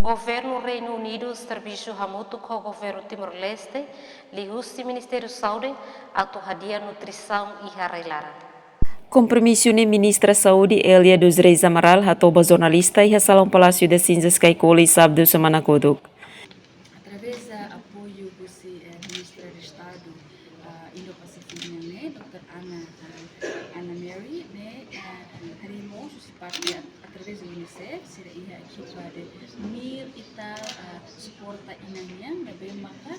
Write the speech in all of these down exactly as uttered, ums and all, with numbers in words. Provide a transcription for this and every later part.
Governu Reinu Unidu servisu hamutuk ho Governu Timor-Leste, liuhusi Ministériu Saúde, atu hadi'a nutrisaun iha rai-laran. Kompromisu ne'e Ministra Saúde Elia dos Reis Amaral hato'o ba jornalista iha Salaun Palácio das Cinzas Caicoli, sábadu semana kotuk. Através de apoiu husi, eh, Ministra de Estadu, ah, Indo-Pasífiku ne'e, doutora Anna, ah, Anna Mary, ne'e, eh, harii mós husi parte através de UNICEF, sira iha ekipa de mil e tal, ah, suporta inan nian, ne'ebé maka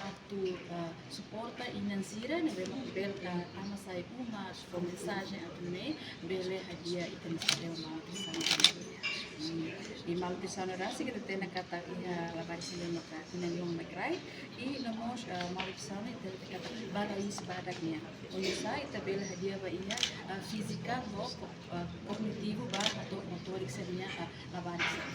atu, ah, suporta inan sira, ne'ebé maka bele, ah, tama sai uma, fó mensajen atu nune'e bele hadi'a ita-nia sistema malnutrisaun. Hmm, i malnutrisaun rasik ita hatene katak iha labarik sira maka inan nia rai, i no mós, ah, malnutrisaun ita hatene katak ba raiz badak nian. Oinsá ita bele hadi'a ba iha, ah, fízika no ko-, ah, kognitivu ba atu motorik sira-nia, ah, labarik sira.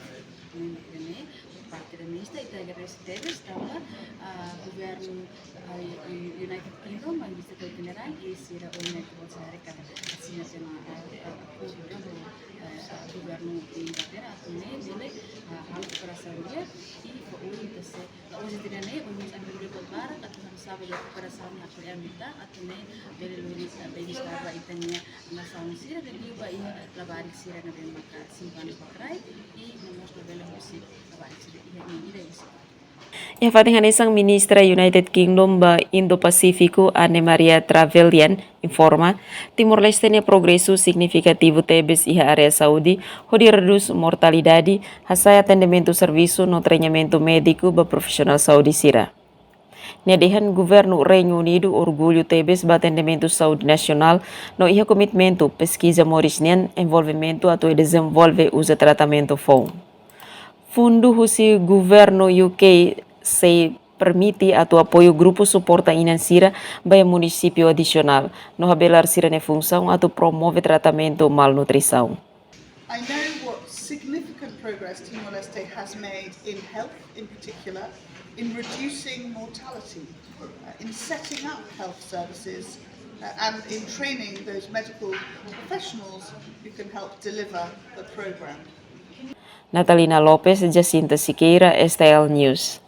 Ne'e, parte da Ministra, ita agradese tebes tanba, ah, governu, ah, U-, United Kingdom, ba Ministra General, i sira ohin ne'e atu asina pena, ah, ah, akordu ho, eh, ah, governu Inglaterra, atu nune'e bele, ah, halo kooperasaun di'ak, i ba oin ita sei, ba oin ita-nia ne'e, oin ami bele kolaboradu, atu halo sabe de kooperasaun atu ami ita, atu nune'e bele lori, ah, bem-estar ba ita-nia nasaun sira, liuliu ba iha labarik sira ne'ebé maka simpan ba rai, i no mós labele husi labarik sira iha nia ida husi. Iha fatin hanesan, Ministra United Kingdom ba Indo-Pasífiku, Anne Maria Trevelyan, informa, Timor-Leste nia progresu signifikativu tebes iha área saúde, hodi redús mortalidade, hasa'e atendimentu servisu no treinamentu médiku ba profisionál saúde sira. Nia dehan Governu Reinu Unidu orgullu tebes ba atendimentu saúde nasionál no iha komitmentu peskiza moris nian envolvimentu atu dezenvolve uza tratamentu foun. Fundu husi Governu U K sei permite atu apoiu grupu suporta inan sira ba iha munisípiu adisionál, no habelar sira-nia funsaun atu promove tratamentu malnutrisaun. I know what significant progress Timor-Leste has made in health, in particular, in reducing mortality, uh, in setting up health services, uh, and in training those medical professionals who can help deliver the program. Natalina Lopes, Jacinta Siqueira, S T L News.